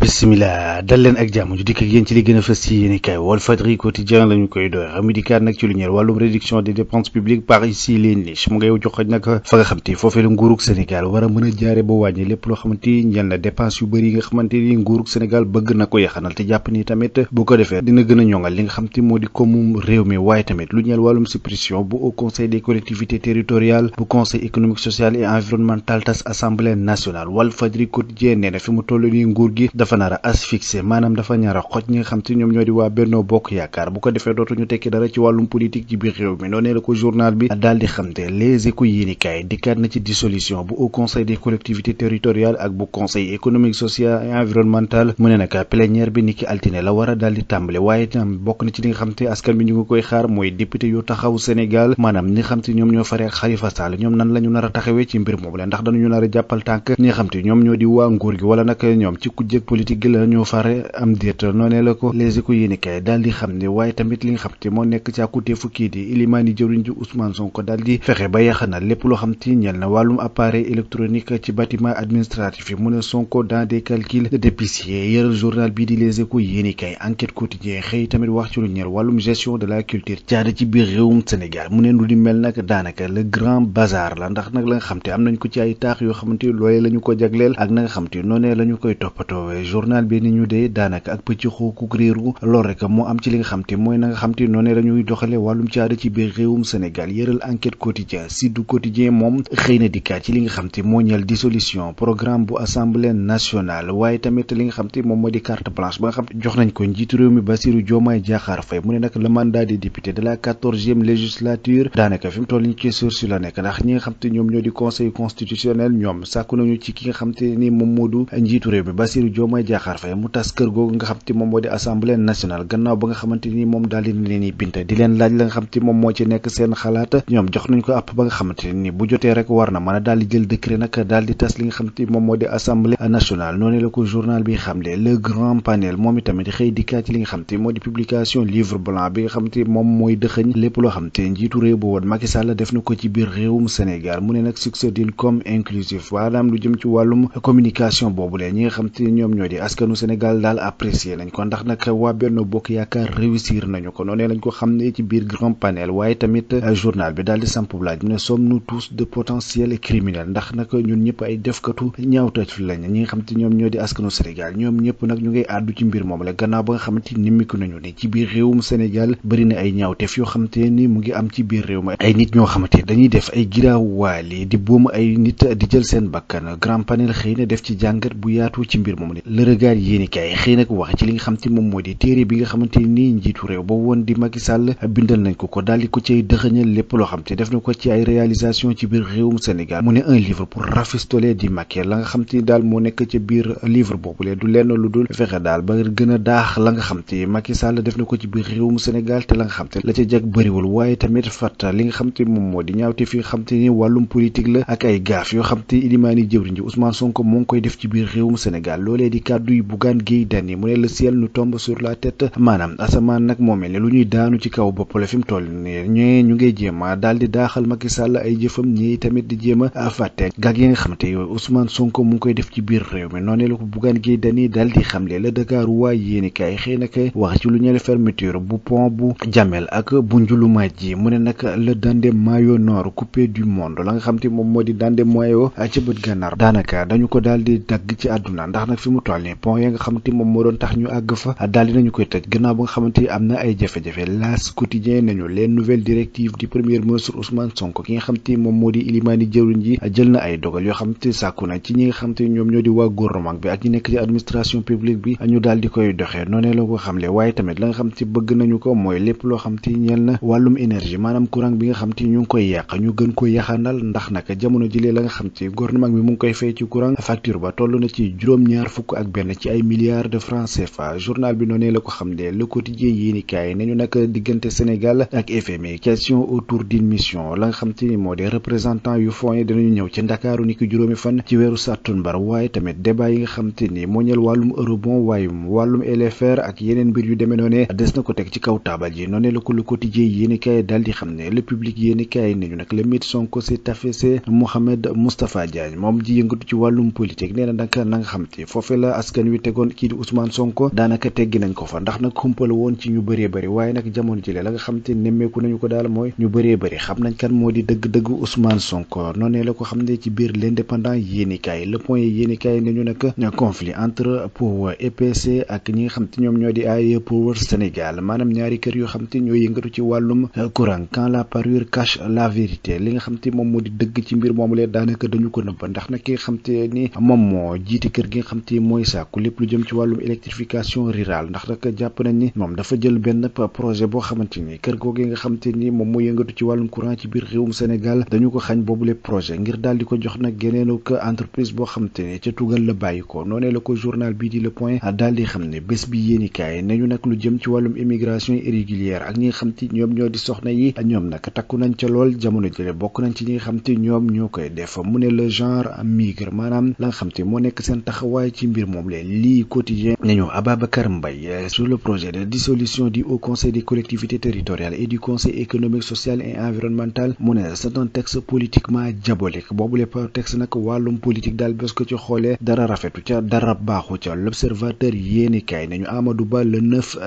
bismillah dal leen ak jàmm ju dikk ak yéen ci li gën a fës ci yéen i kaay Walfadjri quotidien lañu koy doy xam dikkaat nag ci lu ñeel wàllum réduction des dépenses publiques par ici les niches mu ngay joxoj nag fa nga xam te foofee la nguurug Sénégal war a mën a jaare ba wàññi lépp loo xamante ni ñeel na dépense yu bëri yi nga xamante ni nguurug Sénégal bëgg na ko yaxanal te jàpp ni tamit bu ko defee dina gën a ñoŋal li nga xam te moo di koomum réew mi waaye tamit lu ñeel wàllum suppression bu au conseil des collectivités territoriales bu conseil économique social et environnemental tas assemblée nationale Walfadjri quotidien nee na fi mu toll nii nguur gi dafa nar a asphyxié maanaam dafa ñaar a xoj ñi nga xam te ñoom ñoo di waa Benno Bokk Yaakaar bu ko defee dootuñu tekki dara ci wàllum politique ci biir réew mi noonee la ko journal bi daal di xamte Les Échos yéenikaay dikkaat na ci dissolution bu Haut Conseil des collectivités territoriales ak bu conseil économique social et environnemental mu ne nag plénière bi niki altine la war a daal di tàmbale waaye tam bokk na ci li nga xam te askan bi ñu ngi koy xaar mooy député yu taxaw Sénégal maanaam ñi nga xam te ñoom ñoo faree ak Khalifa Sall ñoom nan la ñu nar a taxawee ci mbir moomu la ndax dañu nar a jàppal tànk ñi nga xam te ñoom ñoo di waa nguur gi wala nag ñoom ci kujjeg politique gi la ñoo fare am déet noonee la ko Les Échos yéenikaay daal di xam ne waaye tamit li nga xam te moo nekk ci àkkutee fukki di ilimaani jëwriñ ji Ousmane Sonko daal di fexe ba yaxanal lépp loo xam te ñeel na wàllum appareil électronique ci bâtiment administratif yi mu ne Sonko dans des calculs de d'épicier yëral journal bii di Les Échos yéenikaay enquête quotidien xëy tamit wax ci lu ñeel wàllum gestion de la culture caada ci biir réewum Sénégal mu ne lu di mel nag daanaka le grand bazar la ndax nag la nga xam te am nañ ko ci ay taax yoo xamante loolee la ñu ko jagleel ak na nga xam te noonee la ñu koy toppatoo journal bi ni ñu dee daanaka ak pëcc xooku réeru lool rek moo am ci li nga xam te mooy na nga xam te noonee la ñuy doxale wàllum caada ci biir réewum Sénégal yëral enquête quotidien Sud Quotidien moom xëy na dikkaat ci li nga xam te moo ñeel dissolution programme bu assemblée nationale waaye tamit li nga xam te moom moo di carte blanche ba nga xam te jox nañ ko njiitu réew mi Bassirou Diomaye Diakhar Faye mu ne nag le mandat des députés de la 14e législature daanaka fi mu toll ni ci sursis la nekk ndax ñi nga xam te ñoom ñoo di conseil constitutionnel ñoom sàkku nañu ci ki nga xam te ni moom moo du njiitu réew mi Bassirou Diomaye Diakhar Faye mu tas kër googu nga xam te moom moo di assemblée nationale gannaaw ba nga xamante ni moom daal di leen bint di leen laaj la nga xam te moom moo ci nekk seen xalaat ñoom jox nañ ko àpp ba nga xamante ni bu jotee rek war na mën a daal di jël décret nag daal di tas li nga xam te moom moo di assemblée nationale noonu la ko journal bi xamle le grand panel moom itamit xëy dikkaat ci li nga xam te moo di publication livre blanc bi nga xam te moom mooy dëxëñ lépp loo xam te njiitu réew bu woon Macky Sall def na ko ci biir réewum Sénégal mu ne nag succès d'une com inclusif maanaam lu jëm ci wàllum communication boobu lee ñi nga xam te ñoom ñoo di askanu Sénégal daal apprécier nañ ko ndax nag waa Benno Bokk Yaakaar réussir nañu ko noonu lañ ko xam ne ci biir grand panel waaye tamit journal bi daal di samp laaj mu ne sommes-nous tous de potentiels criminels ndax nag ñun ñëpp ay defkatu ñaawteef lañ ñi nga xam te ñoom ñoo di askanu Sénégal ñoom ñëpp nag ñu ngay àddu ci mbir moom la gannaaw ba nga xamante ni nimmiku nañu ne ci biir réewum Sénégal bëri na ay ñaawteef yoo xamante ni mu ngi am ci biir réew mi ay nit ñoo xamante dañuy def ay giraawaali di boom ay nit di jël seen bakkan grand panel xëy na def ci jàngat bu yaatu ci mbir moom le regard yéenikaay xëy nag wax ci li nga xam te moom moo di téere bi nga xamante ni njiitu réew ba woon di Macky Sall bindal nañ ko daal di ko cay dëxëñal lépp loo xam te def na ko ci ay réalisation ci biir réewum Sénégal mu ne un livre pour rafistoler di Macky la nga xam te daal moo nekk ci biir livre boobule du lenn lu dul fexe daal ba gën a daax la nga xam te Macky Sall def na ko ci biir réewum Sénégal te la nga xam te la ca jag bëriwul waaye tamit fàtta li nga xam te moom moo di ñaawte fi nga xam te ni wàllum politique la ak ay gaaf yoo xam te ilimaani jëwriñ ji Ousmane Sonko moo ngi koy def ci biir réewum Sénégal loolee di kàddu yu Bougane Gueye Dany mu ne le ciel nous tombe sur la tête maanaam asamaan nag moo mel ne lu ñuy daanu ci kaw bopp la fi mu toll nii ñee ñu ngay jéem a daal di daaxal Macky Sall ay jëfam ñii tamit di jéem a fàtte gag yi nga xamante yooyu Ousmane Sonko mu ngi koy def ci biir réew mi noonu la ko Bougane Gueye Dany daal di xamle la Dakar waa yéenikaay xëy na kay wax ci lu ñeel fermeture bu pont bu Jamel ak bu Njulumaaj ji mu ne nag le Dande Mayo Nord coupé du monde la nga xam te moom moo di Dande Mayo ci bët gànnaar daanaka dañu ko daal di dagg ci àdduna ndax nag fi mu toll nii pont ya nga xamante moom moo doon tax ñu àgg fa daal di nañu koy tëj gannaaw ba nga xamante am na ay jafe-jafe L'As quotidien nañu les nouvelles directives du premier ministre Ousmane Sonko ki nga xam te moom moo di ilimaani jëwriñ ji jël na ay dogal yoo xam te sàkku na ci ñi nga xam te ñoom ñoo di waa gouvernement bi ak ñi nekk ci administration publique bi ñu daal di koy doxee noonee la ko xamle waaye tamit la nga xam te bëgg nañu ko mooy lépp loo xam te ñeel na wàllum énergie maanaam courant bi nga xam te ñu ngi koy yàq ñu gën ko yaxanal ndax nag jamono jëlee la nga xam te gouvernement bi mu ngi koy fay ci courant facture ba toll na ci juróom-ñaar fukk ak benn ci ay milliards de francs CFA journal bi noonee la ko xam ne le quotidien yéenikaay nañu nag diggante Sénégal ak FMI question autour d'une mission la nga xam te ni moo di représentant yu fonds yi dinañu ñëw ci Ndakaaru ni ki juróomi fan ci weeru sàttumbar waaye tamit débat yi nga xam te ni moo ñeel wàllum eurobond waayum wàllum LFR ak yeneen mbir yu demee noonee des na ko teg ci kaw taabal ji noonee la ko le quotidien yéenikaay daal di xam ne le public yéenikaay nañu nag le maître Sonko s'est affaissé Mohamed Moustapha Diagne moom ji yëngatu ci wàllum politique nee na nag na nga xam te foofee la fa askan wi tegoon kii di Ousmane Sonko daanaka teggi nañ ko fa ndax nag xumpal woon ci ñu bëree bëri waaye nag jamono jëlee la nga xam te nemmeeku nañu ko daal mooy ñu bëree bëri xam nañ kan moo di dëgg-dëgg Ousmane Sonko noonee la ko xam ne ci biir l'indépendant yéenikaay le point yéenikaay nañu nag conflit entre Power EPC ak ñi nga xam te ñoom ñoo di ay Power Sénégal maanaam ñaari kër yoo xam te ñoo yëngatu ci wàllum courant quand la parure cache la vérité li nga xam te moom moo di dëgg ci mbir moomu leen daanaka dañu ko nëbb ndax nag ki nga xam te ni moom moo jiite kër gi nga xam te mooy sàkku lépp lu jëm ci wàllum électrification rurale ndax nag jàpp nañ ni moom dafa jël benn projet boo xamante ni kër googu nga xam te ni moom moo yëngatu ci wàllum courant ci biir réewum Sénégal dañu ko xañ boobule projet ngir daal di ko jox nag geneenu ko entreprise boo xamante ni ca tugal la bàyyi ko noonee la ko journal bii di Le Point daal di xam ne bés bi yéenikaay nañu nag lu jëm ci wàllum immigration irrégulière ak ñi nga xam te ñoom ñoo di soxna yi ñoom nag takku nañ ca lool jamono jële bokk nañ ci ñi nga xam te ñoom ñoo koy def mu ne le genre migre maanaam la nga xam te moo nekk seen taxawaay ci mbir moom leen lii quotidien nañu Ababacar Mbaye sur le projet de dissolution du Haut Conseil des collectivités territoriales et du Conseil économique social et environnemental mu ne c'est un texte politiquement diabolique boobu lépp texte nag wàllum politique daal bés ko ci xoolee dara rafetu ca dara baaxu ca l'observateur yéenikaay nañu Amadou Ba le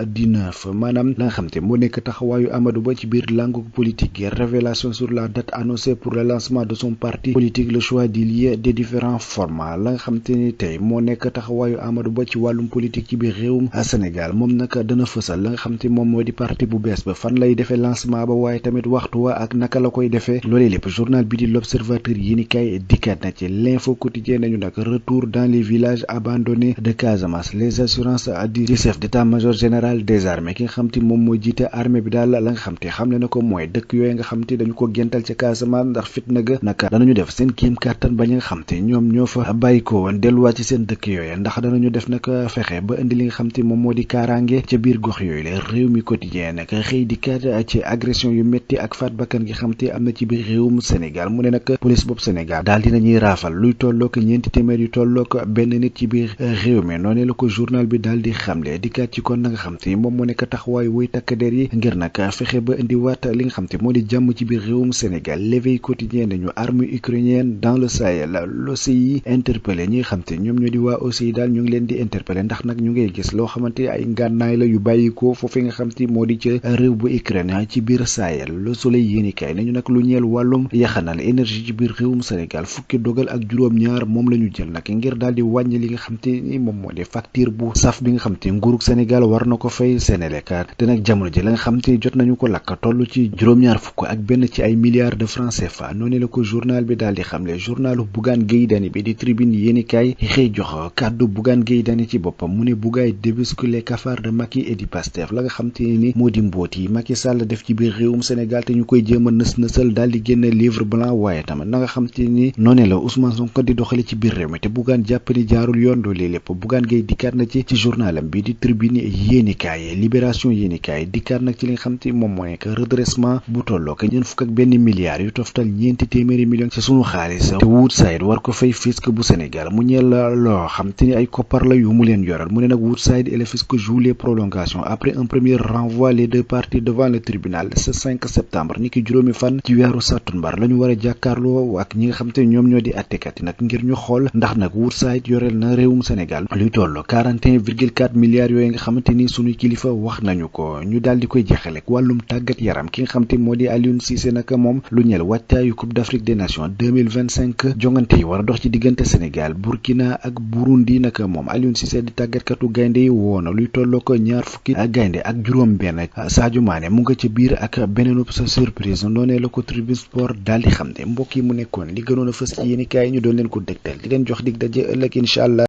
9/9 maanaam la nga xam te moo nekk taxawaayu Amadou Ba ci biir langue politique yi révélation sur la date annoncée pour le lancement de son parti politique le choix du lieu des différents formats la nga xam te ni tey moo nekk taxawaayu Amadou Ba ci wàllum politique ci biir réewum Sénégal moom nag dana fësal la nga xam te moom moo di parti bu bees ba fan lay defee lancement ba waaye tamit waxtu wa ak naka la koy defee loolee lépp journal bi di l'observateur yéenikaay dikkaat na ci l'info quotidien nañu nag retour dans les villages abandonnés de Casamance les assurances du chef d'état-major général des armées ki nga xam te moom moo jiite armée bi daal la nga xam te xam ne na ko mooy dëkk yooyu nga xam te dañu ko gental ca Casamance ndax fitna ga naka danañu def seen kéem kàttan ba ñi nga xam te ñoom ñoo fa bàyyi ko woon delluwaat ci seen dëkk yooyu ndax danañu def nag fexe ba indi li nga xam te moom moo di kaaraange ca biir gox yooyu la réew mi quotidien nag xëy di kat ci agression yu métti ak faat bakkan gi xam te am na ci biir réewum Sénégal mu ne nag police boobu Sénégal daal dinañuy raafal luy tollook ñeenti téeméer yu tollook benn nit ci biir réew mi noonu la ko journal bi daal di xamle di kat ci kon na nga xam te moom moo nekk taxawaay woy takk der yi ngir nag fexe ba indi waat li nga xam te moo di jàmm ci biir réewum Sénégal l'éveil quotidien nañu armée ukrainienne dans le Sahel l'OCI interpellé ñi nga xam te ñoom ñoo di waa OCI daal ñu ngi leen di interpellé ndax nag ñu ngay gis loo xamante ay ngànnaay la yu bàyyi ko foofu nga xam te moo di ca réew bu Ukraine ci biir Sahel Le Soleil yéenikaay nañu nag lu ñeel wàllum yaxanal énergie ci biir réewum Sénégal fukki dogal ak juróom-ñaar moom la ñu jël nag ngir daal di wàññi li nga xam te ni moom moo di facture bu saf bi nga xam te nguurug Sénégal war na ko fay Sénélec te nag jamono ji la nga xam te jot nañu ko lakk toll ci juróom-ñaar fukk ak benn ci ay milliards de francs CFA noonu la ko journal bi daal di xamle journalu Bougane Gueye Dany bi di tribune yéenikaay xëy jox kàddu Bougane Gueye Dany ci boppam mu ne Bougane débusque les cafards de Macky et du Pastef la nga xam te ni moo di mbóot yi Macky Sall def ci biir réewum Sénégal te ñu koy jéem a nës-nësal daal di génne livre blanc waaye tamit na nga xam te ni noonu la Ousmane Sonko di doxale ci biir réew mi te Bougane jàpp ni jaarul yoon loolee lépp Bougane Gueye dikkaat na ci journalam bi di tribune yéenikaay libération yéenikaay dikkaat nag ci li nga xam te moom moo nekk redressement bu tolloo ko ñeent fukk ak benn milliards yu toftal ñeenti téeméeri millions ci sunu xaalis te Woodside war ko fay fisc bu Sénégal mu ñeel loo xam te ni ay koppar la yu mu leen yoral mu ne nag Woodside et le fisc jouent les prolongations après un premier renvoi les deux parties devant le tribunal ce 5 septembre ni ki juróomi fan ci weeru sàttumbar la ñu war a jàkkaarloo ak ñi nga xam te ñoom ñoo di attekat yi nag ngir ñu xool ndax nag Woodside yoreel na réewum Sénégal luy toll 41,4 milliards yooyu nga xamante ni suñu kilifa wax nañu ko ñu daal di koy jeexale ak wàllum tàggat yaram ki nga xam te moo di Aliou Cissé nag moom lu ñeel wàccaayu Coupe d'Afrique des Nations 2025 jongante yi war a dox ci diggante Sénégal Burkina ak Burundi nag moom Aliou Cissé di tàggatkatu gaynde yi woona luy tolloo ko ñaar fukki gaynde ak juróom benn Sadio Mané mu nga ca biir ak beneen sa surprise noonee la ko Tribune Sport daal di xam ne mbokk yi mu nekkoon li gënoon a fës ci yéenikaay ñu doon leen ko dégtal di leen jox dig daje ëllëg incha allah